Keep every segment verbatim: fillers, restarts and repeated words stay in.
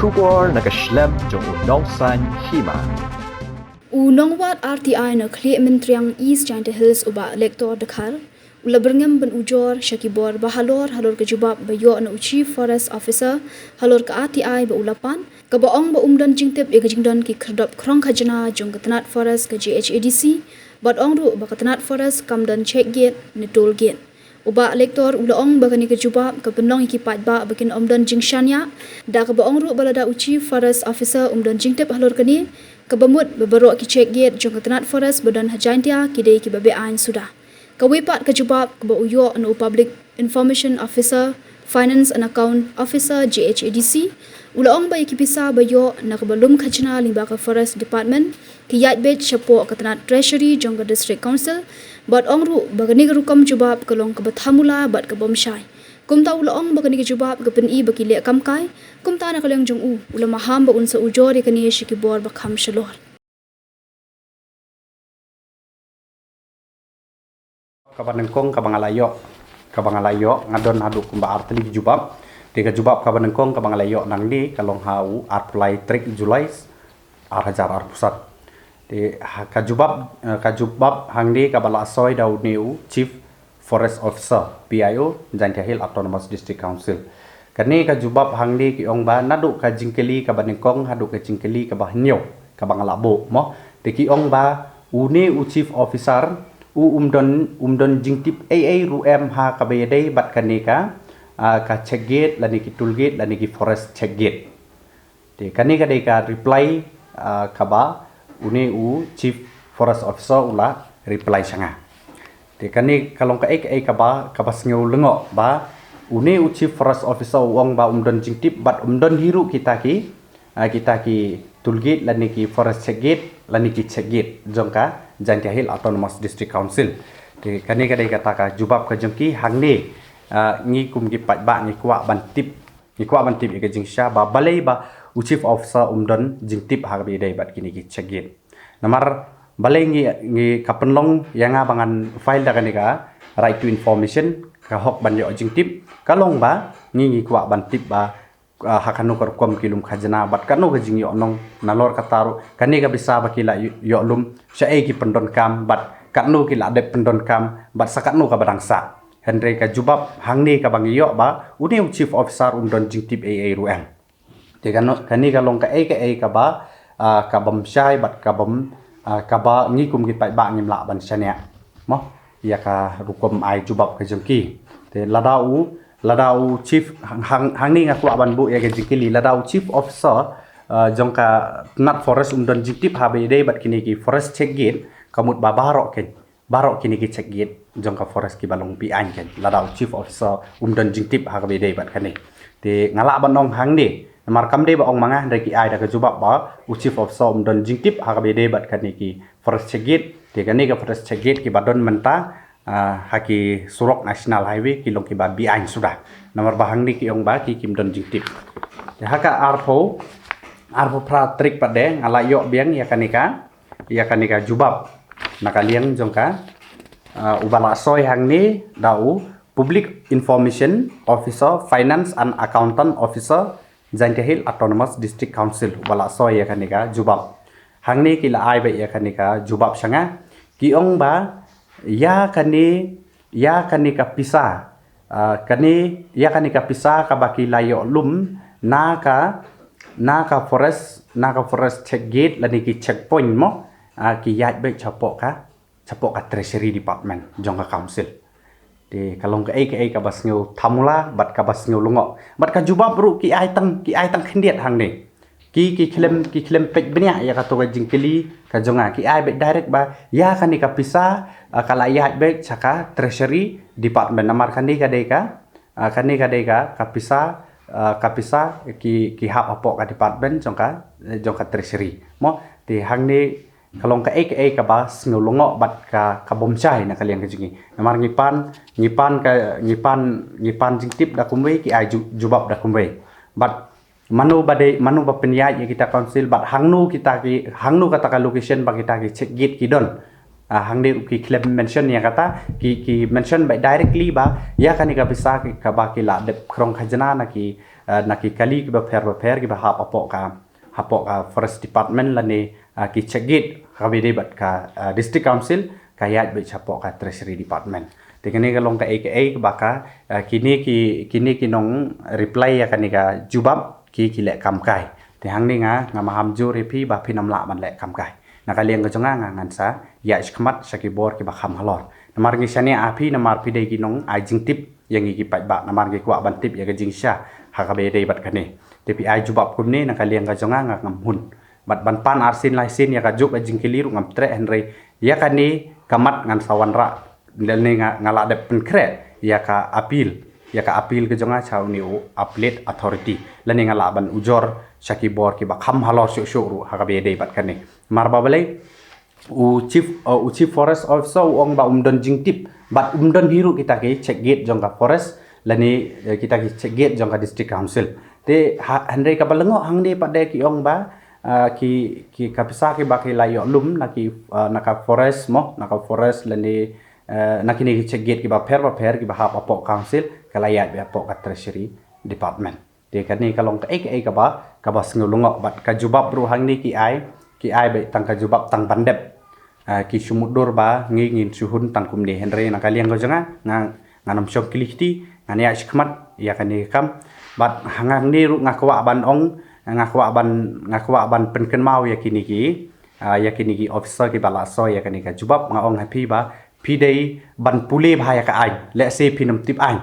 Khubor na ka shlem jong u Nongsaiñ Hima. U Nongwad R T I na Khlieh Myntriang East Jaintia Hills u Bah Lector Dkhar u la byrngem ban ujor sha ki bor ba halor halor ka jubab ba ïoh na u Chief Forest Officer halor ka R T I ba u la pan, kaba ong ba um don jingtip ïa ka jingdon ki khyrdop khrong khajna jong ka tnat forest ka J H A D C, bad ong ruh ba ka tnat forest kam don check gate ne toll gate. U Bah Lector u la ong ba kane ka jubab ka pynlong ïa ki paidbah ba kin ym don jingshaniah, da kaba ong ruh ba lada u Chief Forest Officer um don jingtip halor kane, kaba mut ba baroh ki check gate jong ka tnat forest ba don ha Jaintia ki dei kiba beaiñ suda. Kawei pat ka jubab kaba u ïoh na u Public Information Officer, Finance and Account Officer, J H A D C, u la ong ba ïa ki pisa ba ïoh na kaba lum khajna lyngba ka Forest Department ki ïaid beit shapoh ka tnat Treasury jong ka District Council, bad ong ruh ba kane ka rukom jubab ka long kaba thamula bad ka bym shai. Kumta u la ong ba kane ka jubab ka pyni ba ki leh kam kai, kumta na ka liang jong u, u la maham ba un sa ujor ïa kane sha ki bor ba kham shalor. Kaba nyngkong kaba nga la ïoh, kaba nga la ïoh, nga don haduh kumba ar tylli ki jubab. Te ka jubab kaba nyngkong kaba nga la ïoh nangne ka long ha u arphew lai tarik Julai ar hajar arphew san. Te ha ka jubab, eh, ka jubab hangne kaba la soi da une u Chief Forest Officer, P I O, Jaintia Hills Autonomous District Council. Kane ka jubab hangne ki ong ba naduh ka jingkylli kaba nyngkong haduh ka jingkylli kaba hynñiew kaba nga la buh mo. Te ki ong ba une u Chief Officer u um don, um don jingtip ei ei ruh em ha kaba ïadei bad kane ka, ah, ka check gate lane ki toll gate lane ki forest check gate. Te kane ka dei ka reply, ah, kaba une u Chief Forest Officer u la reply sha nga. Te kane ka long kaei kaei kaba, kaba sngew lyngngoh ba une u Chief Forest Officer u ong ba um don jingtip bad um don hi ruh kita ki, ah, kita ki toll gate lane ki forest check gate lane ki check gate jong ka Jaintia Hills Autonomous District Council. Te kane ka dei kata ka jubab ka jong ki hangne, ah, ngi kum ki paidbah ngi kwah ban tip Ngi kwah ban tip ïa ka jingshisha ba balei ba u Chief Officer um don jingtip ha kaba ïadei bad kine ki check gate. Namar balei ngi, ngi ka pynlong ïa nga ba ngan file da kane ka right to information, ka hok ban ïoh jingtip, ka long ba ngi, ngi kwah ban tip ba, ah, ha kano ka rukom ki lum khajna bad kano ka jingïohnong nalor kata ruh kane ka pisa ba ki la ïoh, ïoh lum, shaei ki pyndonkam bad kano ki la dep pyndonkam bad sa kano kaba dang sah. Hynrei ka jubab hangne kaba ngi ïoh ba une u Chief Officer um don jingtip ei ei ruh em. Te kano, kane ka long kaei kaei kaba, ah, ka bym shai bad ka bym, ah, kaba ngi kum ki paidbah ngim lah ban shaniah mo ïa ka rukom ai jubab ka jong ki. Te lada u, lada u Chief hang, hang, hangne nga kwah ban buh ïa ka jingkylli, lada u Chief Officer, ah, jong ka tnat forest um don jingtip ha ba ïadei bad kine ki forest check gate, ka mut ba baroh kein, baroh kine ki check gate jong ka forest kiba long beaiñ kein, lada u Chief Officer um don jingtip ha kaba ïadei bad kane. Te nga lah ban ong hangne, namar kam dei ba ong ma nga, hynrei ki ai da ka jubab ba u Chief Officer um don jingtip ha kaba ïadei bad kane ki forest check gate. Te kane ka forest check gate kiba don mynta, ah, ha ki surok National Highway ki long kiba beaiñ suda. Namar ba hangne ki ong ba ki, kim don jingtip. Te ha ka arphew, arphew phra tarik pat de nga la ïoh biang ïa kane ka, ïa kane ka jubab na ka liang jong ka, ah, uba la soi hangne da u Public Information Officer, Finance and Accountant Officer, Jaintia Hills Autonomous District Council, uba la soi ïa kane ka jubab. Hangne ki la ai beit ïa kane ka jubab sha nga. Ki ong ba ïa kane, ïa kane ka pisa, ah, kane, ïa kane ka pisa kaba ki la ïoh lum na ka, na ka forest, na ka forest check gate lane ki checkpoint mo, ah, ki ïaid beit shapoh ka, shapoh ka Treasury Department jong ka Council. Te ka long kaei kaei kaba sngew thamula bad kaba sngew lyngngoh. Bad ka jubab ruh ki ai tang, ki ai tang khyndiat hangne. Ki, ki khlem, ki khlem peit bniah ïa kato ka jingkylli ka jong nga, ki ai beit direct ba ïa kane ka pisa, ah, ka la ïaid beit sha ka Treasury Department. Namar kane ka dei ka, ah, kane ka dei ka, ka pisa, ah, ka pisa ki, ki hap hapoh ka department jong ka, eh, jong ka Treasury mo. Te hangne ka long kaei kaei kaba sngew lyngngoh bad ka, ka bym shai na ka liang ka jong ngi. Namar ngi pan, ngi pan ka, ngi pan, ngi pan jingtip da kumwei, ki ai ju-, jubab da kumwei. Bad mano ba dei, mano ba pynïaid ïa kita Council bad hangno kita ki, hangno kata ka location ba kita ki check gate ki don. Ah, hangne ruh ki khlem mention ïa kata, ki, ki mention ba directly ba ïa kane ka pisa ki, kaba ki la dep khrong khajna na ki, ah, na ki kali kiba pher ba pher kiba hap hapoh ka, hapoh ka Forest Department lane, ah, ki check gate kaba dei bad ka, ah, District Council, ka ïaid beit hapoh ka Treasury Department. Te kane ka long kaei kaei kaba ka, ah, kine ki, kine ki nong reply ïa kane ka jubab ki, ki leh kam kai. Te hangne nga, nga maham jur ïa phi ba phin ym lah ban leh kam kai. Na ka liang ka jong nga, nga ngan sa ïaid shakhmat sha ki bor kiba kham halor. Namar ngi shaniah ha phi, namar phi dei ki nong ai jingtip ïa ngi ki paidbah, namar ngi kwah ban tip ïa ka jingshisha ha kaba ïadei bad kane. Te phi ai jubab kumne, na ka liang ka jong nga, nga ngam hun. Bad ban pan arsien laisien ïa kajuh ka jingkylli ruh ngam treh, hynrei ïa kane ka mat ngan sa wanrah lane nga, nga la dep pynkhreh ïa ka appeal, ïa ka appeal ka jong nga sha une u Appellate Authority, lane nga lah ban ujor sha ki bor kiba kham halor shuh shuh ruh ha kaba ïadei bad kane. Namar ba balei, u chief, uh, u chief forest officer u ong ba um don jingtip, bad um don hi ruh kita ki check gate jong ka forest lane, eh, kita ki check gate jong ka District Council. Te ha, hynrei kaba lyngngoh hangne pat de ki ong ba, ah, ki, ki ka pisa kiba ki la ïoh lum na ki, ah, na ka forest mo, na ka forest lane, eh, na kine ki check gate kiba pher ba pher kiba hap hapoh council, ka la ïaid beit hapoh ka Treasury Department. Te kane ka long kaei kaei kaba, kaba sngewlyngngoh, bad ka jubab ruh hangne ki ai, ki ai beit tang ka jubab tang ban dep. Ah, ki shu mutdur ba ngi ngin shu hun tang kumne, hynrei na ka liang ka jong nga, nga, ngan ym shong kylli kti, ngan ïaid shakhmat ïa kane ka kam. Bad hangne ruh nga kwah ban ong, nga kwah ban, nga kwah ban pynkynmaw ïa kine ki, ah, ïa kine ki officer kiba la soi ïa kane ka jubab, nga ong ha phi ba phi dei ban pule bha ïa ka aiñ. Lehse phin ym tip aiñ,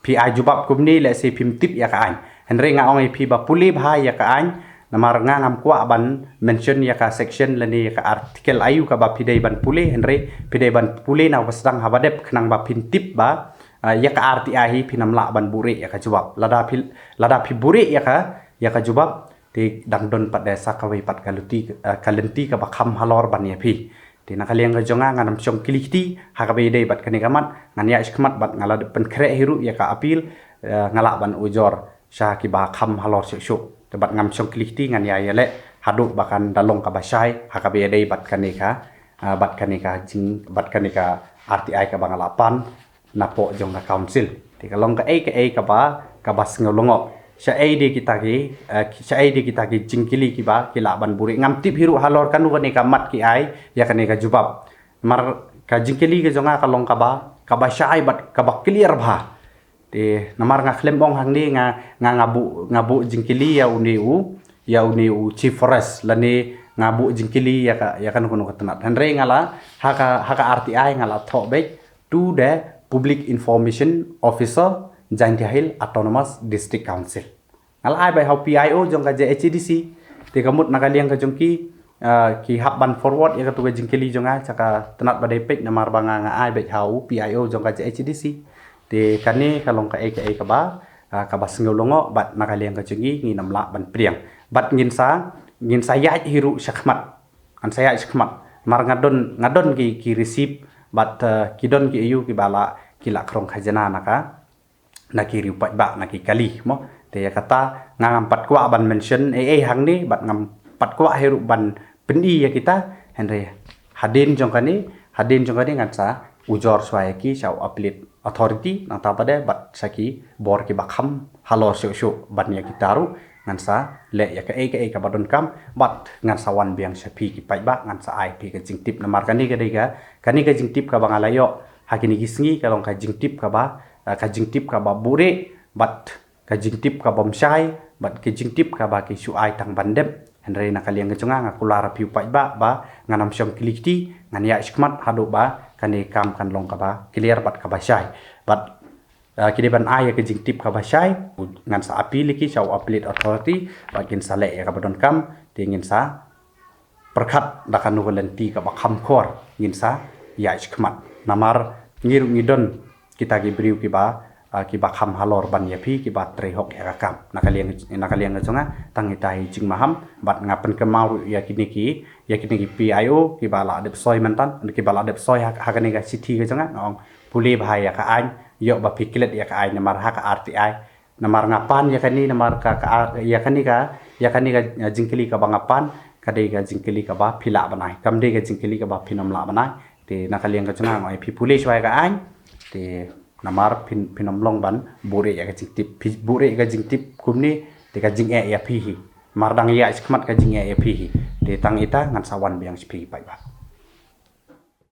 phi ai jubab kumne, lehse phim tip ïa ka aiñ. Hynrei nga ong ïa phi ba pule bha ïa ka aiñ, namar nga ngam kwah ban mention ïa ka section lane ïa ka article aïu kaba phi dei ban pule, hynrei phi dei ban pule na kaba sdang haba dep, khnang ba phin tip ba, ah, ïa ka R T I hi phin ym lah ban buhrieh ïa ka jubab. Lada phi, lada phi buhrieh ïa ka, ïa ka jubab, te dang don pat de sa kawei pat ka lynti, eh, ka lynti kaba kham halor ban ïa phi. Te na ka liang ka jong nga, ngan ym shong kylli kti ha kaba ïadei bad kane ka mat, ngan ïaid shakhmat bad nga la dep pynkhreh hi ruh ïa ka appeal, eh, nga lah ban ujor sha kiba kham halor shuh shuh. Te bad ngam shong kylli kti, ngan ïai ïaleh haduh ba kan da long kaba shai ha kaba ïadei bad kane ka, eh, bad kane ka jing, bad kane ka R T I kaba nga la pan napoh jong ka council. Te ka long kaei kaei kaba, kaba sngewlyngngoh. Shaei de kita ki, eh, shaei de kita ki jingkylli kiba ki lah ban buhrieh. Ngam tip hi ruh halor kano kane ka mat ki ai ïa kane ka jubab. Namar ka jingkylli ka jong nga ka long kaba, kaba shai bad kaba clear bha. Te namar nga khlem ong hangne nga, nga, nga buh, nga buh jingkylli ïa une u, ïa une u chief forest, lane nga buh jingkylli ïa ka, ïa kano kano ka tnat. Hynrei nga la, ha ka, ha ka R T I nga la thoh beit, to the Public Information Officer, Jaintia Hills Autonomous District Council. Nga la ai beit ha u P I O jong ka J H A D C. Te ka mut na ka liang ka jong ki, ah, ki hap ban forward ïa katu ka jingkylli jong nga sha ka tnat ba dei peit, namar ba nga, nga ai beit ha u P I O jong ka J H A D C. Te kane ka long kaei kaei kaba, ah, kaba sngewlyngngoh, bad na ka liang ka jong ngi ngin ym lah ban pdiang. Bad ngin sa, ngin sa ïaid hi ruh shakhmat. Ngan sa ïaid shakhmat. Namar nga don, nga don ki, ki receipt, bad, eh, ki don ki aïu kiba la, ki la khrong khajna na ka, na ki riew paidbah, na ki kali mo. Te ïa kata nga ngam pat kwah ban mention ei ei hangne, bad ngam pat kwah hi ruh ban pyni ïa kita, hynrei hadien jong kane, hadien jong kane ngan sa ujor shuwa ïa ki sha u Appellate Authority, nangta pat de bad sha ki bor kiba kham halor shuh shuh ban ïa kita ruh, ngan sa leh ïa kaei kaei kaba donkam, bad ngan sa wan biang sha phi ki paidbah, ngan sa ai phi ka jingtip. Namar kane ka dei ka, kane ka jingtip kaba nga la ïoh ha kine ki sngi ka long ka jingtip kaba, eh, ka jingtip kaba buhrieh, bad ka jingtip kabym shai, bad ka jingtip kaba ki shu ai tang ban dep. Hynrei na ka liang ka jong nga, nga kular ha phi u paidbah ba ngan ym shong kylli kti, ngan ïaid shakhmat haduh ba kane ka kam kan long kaba clear bad kaba shai. Bad, eh, ki dei ban ai ïa ka jingtip kaba shai, ngan sa appeal ïa ki sha u Appellate Authority, bad kin sa leh ïa kaba donkam, te ngin sa pyrkhat da kano ka lynti kaba kham khor, ngin sa ïaid shakhmat. Namar ngi ruh ngi don kita ki briew kiba, ah, kiba kham halor ban ïa phi, kiba trei hok ïa ka kam. Na ka liang, na ka liang ka jong nga, tang ita hi jingmaham, bad nga pynkynmaw ruh ïa kine ki, ïa kine ki P I O kiba la dep soi mynta, kiba la dep soi ha, ha kane ka shithi ka jong nga, nga ong pule bha ïa ka aiñ, ïoh ba phi klet ïa ka aiñ namar ha ka R T I. Namar nga pan ïa kane, namar ka, ka, ïa kane ka, ïa kane ka, eh, jingkylli kaba nga pan, ka dei ka jingkylli kaba phi lah ban ai. Kam dei ka jingkylli kaba phin ym lah ban ai. Te na ka liang ka jong nga nga ong ïa phi pule shuwa ïa ka aiñ. Te namar phin, phin ym long ban buhrieh ïa ka jingtip. Phi buhrieh ïa ka jingtip kumne, te ka jingeh ïa phi hi. Mar dang ïaid shakhmat ka jingeh ïa phi hi. Te tang ita ngan sa wan biang sha phi paidbah.